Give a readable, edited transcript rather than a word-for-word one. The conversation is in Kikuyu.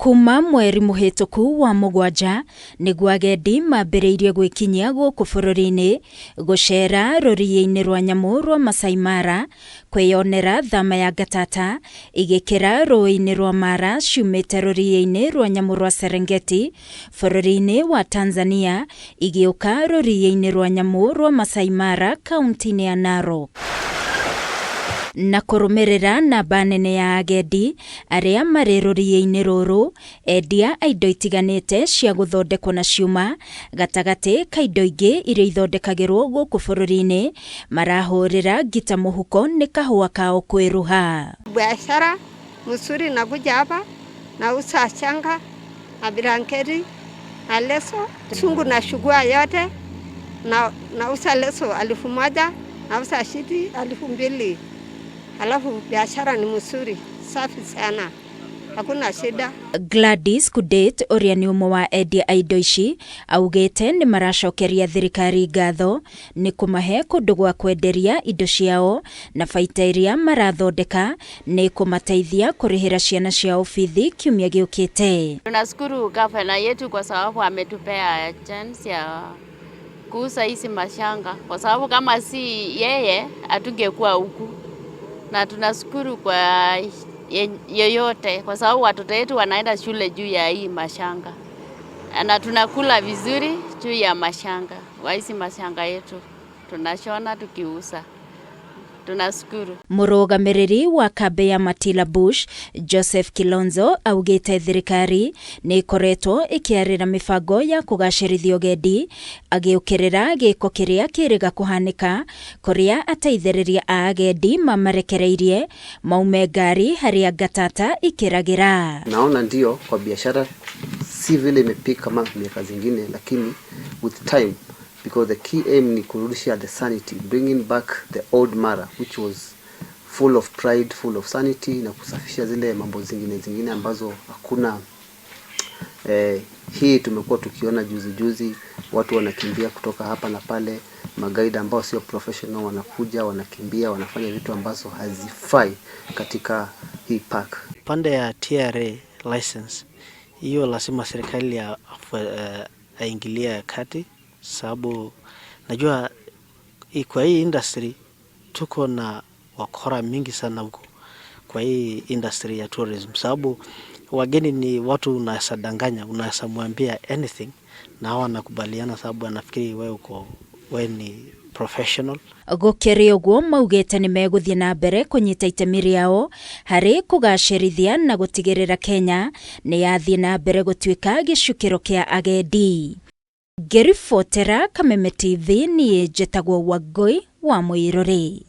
Kuma mweri mũhĩtũku wa 7 nĩguo agendi mambĩrĩirie gwĩkinyia gũkũ bũrũri-inĩ gũcera rũriĩ-inĩ rwa nyamũ rwa Masai Mara, kwĩyonera thama ya ngatata igĩkĩra rũĩ-inĩ rwa Mara ciumĩte rũriĩ-inĩ rwa nyamũ rwa Serengeti bũrũri-inĩ wa Tanzania igĩũka rũriĩ-inĩ rwa nyamũ rwa Masai Mara kaunti-inĩ ya Narok. Na kũrũmĩrĩra namba nene ya agendi arĩa marĩ rũriĩ-inĩ rũrũ, endia a indo itiganĩte cia gũthondekwo na ciũma gatagatĩ ka indo ingĩ iria ithondekagĩrwo gũkũ bũrũri-inĩ marahũrĩra ngita mũhuko nĩ kahũa kao kwĩruha. Biashara mzuri, nakuja hapa nauza shanga na blanketi na leso sungu na shugua yote na nauza leso 1000, nauza shiti 2000. Alafu biashara ni mzuri, safi sana, hakuna shida. Gladys Kudet ũrĩa nĩ ũmwe wa endia a indo ici augĩte nĩ maracokeria thirikari ngatho nĩ kũmahe kũndũ gwa kwenderia indo ciao na baita ĩrĩa marathondeka nĩ kũmateithia kũrĩhĩra ciana ciao bithi kiumia gĩũkĩte. Tunashukuru gavana yetu kwa sababu ametupea chance ya kuuza hizi mashanga, kwa sababu kama si yeye hatungekuwa huku, na tunashukuru kwa yoyote, kwa sababu watoto wetu wanaenda shule juu ya hii mashanga na tunakula vizuri juu ya mashanga. Kwa hizi mashanga yetu tunashona tukiuza. Tunashukuru. Mũrũgamĩrĩri wa kambĩ ya Matila Bush Joseph Kilonzo augĩte thirikari nĩ ĩkoretwo ĩkĩarĩra mĩbango ya kũgacĩrithia ũgendi, agĩũkĩrĩra gĩko kĩrĩa kĩrĩga kũhanĩka kũrĩa ateithĩrĩria a agendi mamarekereirie maume ngari harĩa ngatata ikĩragĩra. Naona ndio kwa biashara si vile imepick kama miaka zingine, lakini with time, because the key aim ni kurudisha the sanity, bringing back the old Mara which was full of pride, full of sanity, na kusafisha zile mambo zingine zingine ambazo hakuna. Hii tumekuwa tukiona juzi juzi watu wanakimbia kutoka hapa na pale, magaidi ambao sio professional wanakuja, wanakimbia, wanafanya vitu ambazo hazifai katika hii park. Pande ya TRA license hiyo lazima serikali ya aingilia kati, sababu najua kwa hii industry tuko na wakora mingi sana huko kwa hii industry ya tourism, sababu wageni ni watu unaweza danganya, unaweza mwambia anything na hawa wanakubaliana, sababu anafikiri wewe uko, wewe ni professional. Gũkĩrĩ ũguo maugĩte nĩ megũthiĩ na mbere kũnyita itemi rĩao harĩ kũgacĩrithia na gũtigĩrĩra Kenya nĩ yathiĩ na mbere gũtuĩka gĩcukĩro kĩa agendi. Ngĩribotera Kameme TV, niĩ njĩtagwo Wangũi wa Mũirũrĩ.